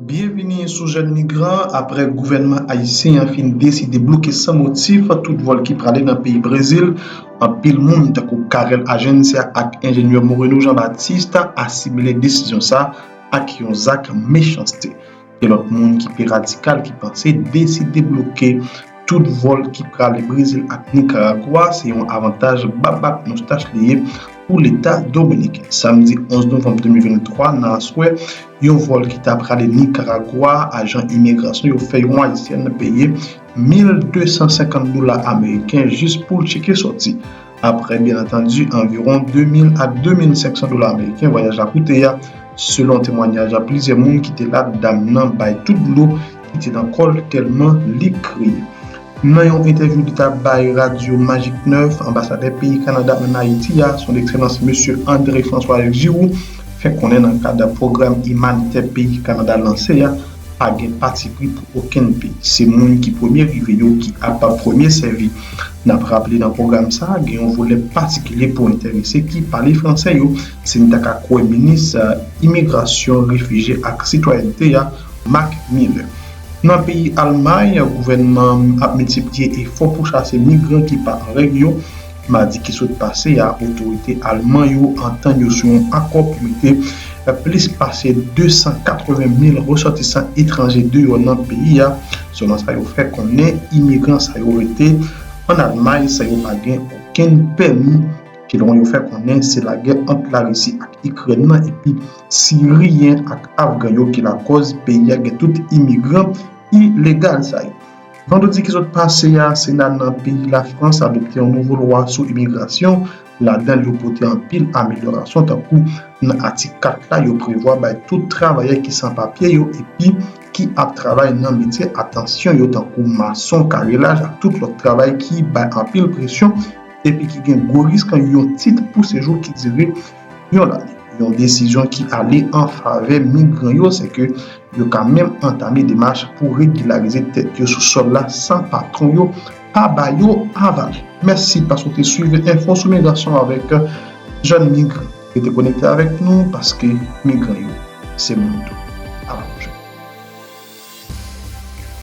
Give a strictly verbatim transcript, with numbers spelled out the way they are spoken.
Byenvini sou Jèn Migran. Aprè gouvènman ayisyen an fin deside bloke san motif tout vòl ki prale nan peyi Brezil, anpil moun tankou Carel Agencia ak enjenyè Moreno Jean Baptiste asimile desizyon sa ak yon zak mechanste. Gen lòt moun ki pi radikal ki panse deside bloke tout vòl ki prale Brezil ak Nikaragwa se yon avantaj babak moustach li ye pou Leta dominiken. Samdi onz novanm de mil venntwa nan aswè, yon vòl ki ta prale Nikaragwa, ajan imigrasyon yo fè yon ayisyèn peye mil de san senkant dola ameriken jis pou l tcheke sòti. Aprè, byen antandi, anviwon de mil ak de mil senk san dola ameriken vwayaj la koute a, selon temwanyaj a plizyè moun ki te ladan nan bay tout dlo ki te nan kò l tèlman li kriye. Nan yon entèvyou li ta bay Radyo Magic nèf, anbasadè peyi Kanada ann Ayiti a, Son Ekselans Mesye André François Giroux, fè konnen nan kad pwogram imanitè peyi Kanada lanse a, pa gen patipri pou okenn peyi. Se moun ki premye rive yo ki ap premye sèvi. N ap raple nan pwogram sa a, gen yon volè patikilye pou enterese ki pale fransè yo, si n ta ka kwè minis, eh, imigrasyon, refijye ak sitwayènte a, Marc Miller. Nan peyi Almay, gouvènman an ap miltipliye efò pou chase migran ki pa an règ yo. Madi ki sot pase a, otorite alman yo antann yo sou yon akò pou mete plis pase de san katreven mil resòtisan etranje deyò nan peyi a. Selon sa yo fè konnen, imigran sa yo rete ann Almay san yo pa gen okenn pèmi. Kilwen yo fè konnen se lagè ant Larisi ak Ikrèn nan epi Siriyen ak Afgan yo ki lakòz peyi a gen tout imigran ilegal sa yo. Vandredi ki sot pase a, Sena nan peyi Lafrans adopte yon nouvo lwa sou imigrasyon. Ladan l, yo pote anpil amelyorasyon, tankou nan atik kat la, yo prevwa bay tout travayè ki san papye yo epi ki ap travay nan metye atansyon yo, tankou mason, karelaj ak tout lòt travay ki bay anpil presyon epi ki gen gwo risk yon tit pou sejou ki dire yon lane. Yon desizyon ki ale an favè migran yo, se ke yo ka menm antame demach pou regilarize tèt yo sou sòl la san patwon yo pa ba yo aval. Mèsi paske w te swiv enfo sou migrasyon avèk Jèn Migran. Rete konekte avèk nou paske migran yo se moun tou.